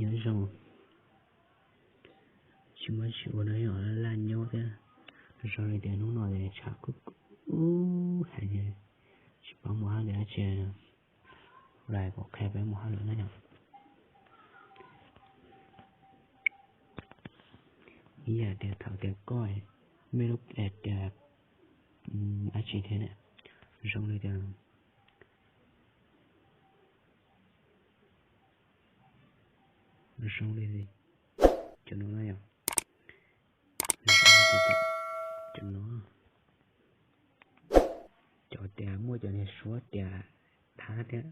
Nyob zoo, tsis muaj tsis ua no yog laj nyob thiab. Zoo li tias hnub no es tshav kub kub hais tias tsis paub mus hauj lwm dab tsi, lais kuv qhia peb mus hauj lwm na yom. Ib yam tias thaum tias koj mej lub tias dab tsi thiab na, zoo li tias zoo li cov no na yom, cov no, cov tias muaj cov niag suab tias thab thiab,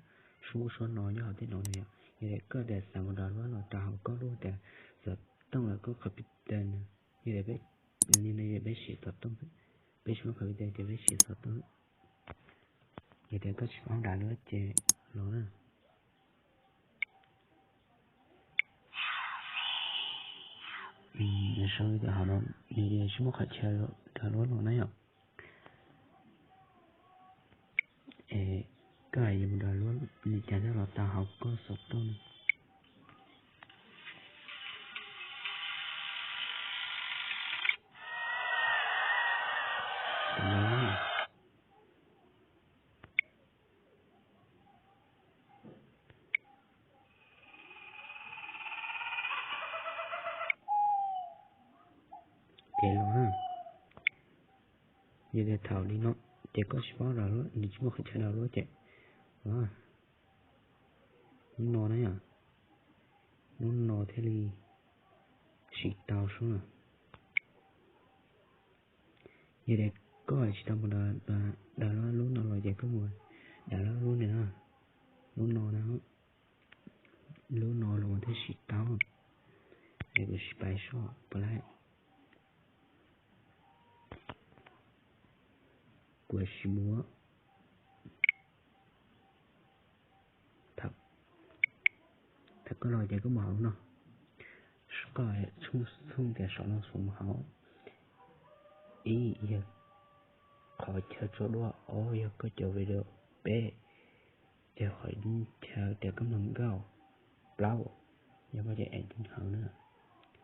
suab suab no nyob hauv tej no na yom. Yog tias koj tias xav mus download los rau hauv koj lub tias xov tooj los koj computer na, yog tias peb, peb siv xov tooj, peb tsis muaj computer ces peb siv xov tooj. Yog tias koj tsis paub download ces los na. Sau li tias hauv no nws tsis muaj qhov chaw download no na yom. Es koj hais yuav mus download li cas thiaj los tau hauv koj xov tooj na. Ces los na, yog tias thaum li no ces koj tsis paub download, nws tsis muaj qhov chaw download ces, lub no na yom, lub no thiaj li siv tau sub na. Yog tias koj tsis tau mus download lub no los ces koj mus download lub no na, lub no na, lub no los thiaj siv tau. Es kuv sim pais soj puas laij, kuv sim mus. Thaum koj los ces koj mus hauv no, koj txhooj tias saum no xuas mus hauv. Ib yog qhov chaw tso duab, ob yog koj cov video, peb yog qhov chaw tias koj mloog nkauj, plaub yog koj cov app nyob hauv na,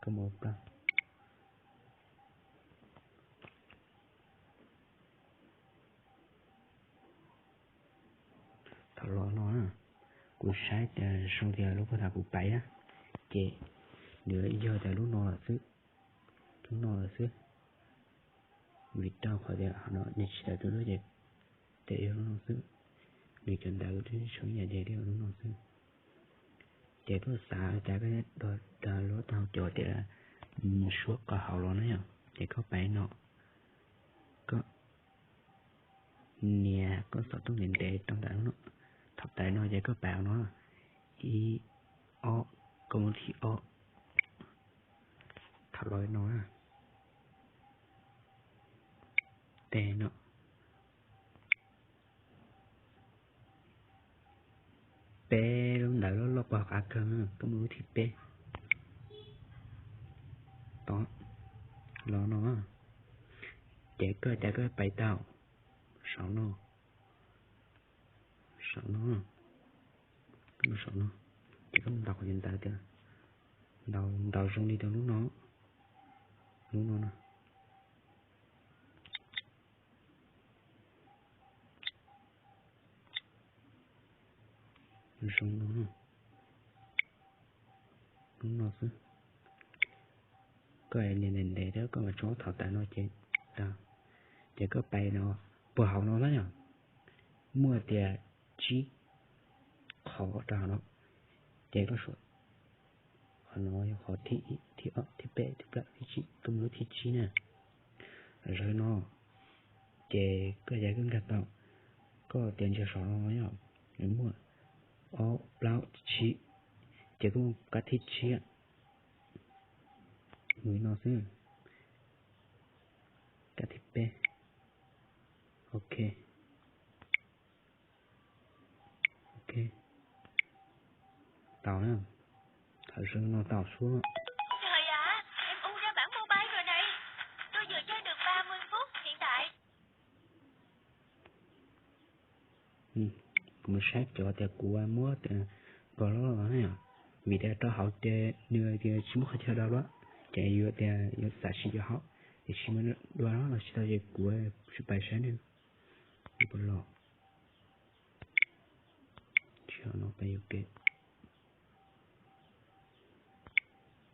koj mus plaub. Thaum los no na, kuv saib tias zoo tias lub pov thaum kuv pais na, ces nws yog tias lub no lawm xwb, lub no lawm xwb. Vim rau qhov tias hauv no nws tsis tau tus lub ces, ces yog lub no xwb. Nws cov ntawv twb tsis tshua ib yam ces yog lub no xwb. Ces koj xav tias koj download tau cov tias suab qhov hauv los na yom, ces koj pais no, koj nias koj xov tooj ntev ntev rau ntawm no. Thaum pais no ces koj pais no, ib, ob, koj mus thib ob. Thaum los no na, peb no, peb lub ntawv loj loj pog qab kawg, koj mus lub thib peb. Tod, los no, ces koj cas koj pais tau saum no, saum no, koj mus saum no, ces koj mus ntaus qhov ntawd tias, ntaus ntaus zoo li rau lub no, lub no no. Zoo no, lub no xwb. Koj nias ntev ntev thiab koj mam tso thaum tas no ces, ces koj pais no, puag hauv no na yom, muaj tias tsib qhov rau hauv no, ces koj suav qhov no yog qhov thib ib, thib ob, thib peb, thib plaub, thib tsib, koj mus lub thib tsib na. Zoo no, ces koj yav koj nkag tau, koj tias ntsia saum no yog muaj ob plaub tsib, ces koj mus kab thib tsib, mus no xwb, kab thib peb, ok. Ok, tau na, thaum zoo no tau suab. Kuv mus saib cov tias kuv muab tias nkaus loj los na yom, Vim tias rau hauv ces nws tias tsis muaj qhov chaw dua lawm, ces yus tias yuav xam siv cov hauv, tiam sis mas dua los tsis tau ces kuv tsis pais saib nws, nws puas los. Tsis los no peb yuav ke.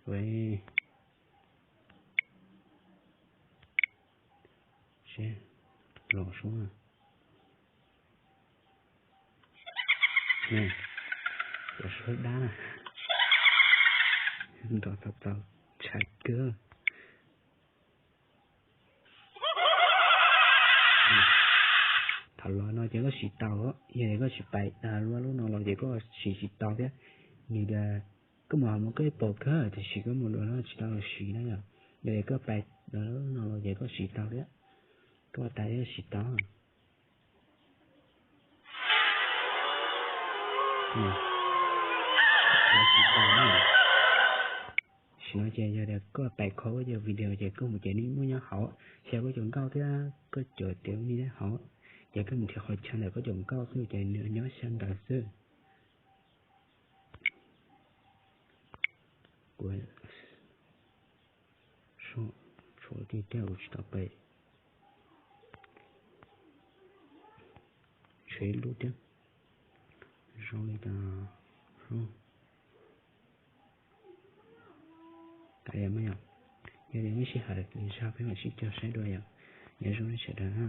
Ua seb, los sub na. Cov sub dab na, nrov txaus txaus ntshai kawg. Thaum los no ces koj siv tau, yog tias koj tsis pais lub lub no los ces koj siv tsis tau thiab. Nws tias koj mus hauv mus koj pom kawg tiam sis koj mus dua no tsis tau los siv na yom. Yog tias koj pais dua lub no los ces koj siv tau thiab, koj ua tas thiab siv tau. Sim no ces yog tias koj pais kho koj cov video ces koj mus ces nws muaj nyob hauv, xyaw koj cov nkauj thiab koj cov tiav li nyob hauv, ces koj mus nrhiav qhov chaw ntawm koj cov nkauj xwb ces nws nyob xyaw ntawd xwb. Kuv tshuav tej tiag kuv tsis tau pais. Tshuav ib lub thiab. Zoo li cas? Kav liam mas yom, yog tias nej sij hawm zog peb mam sib cog saib dua yom. Nyob zoo nej sawv daws na.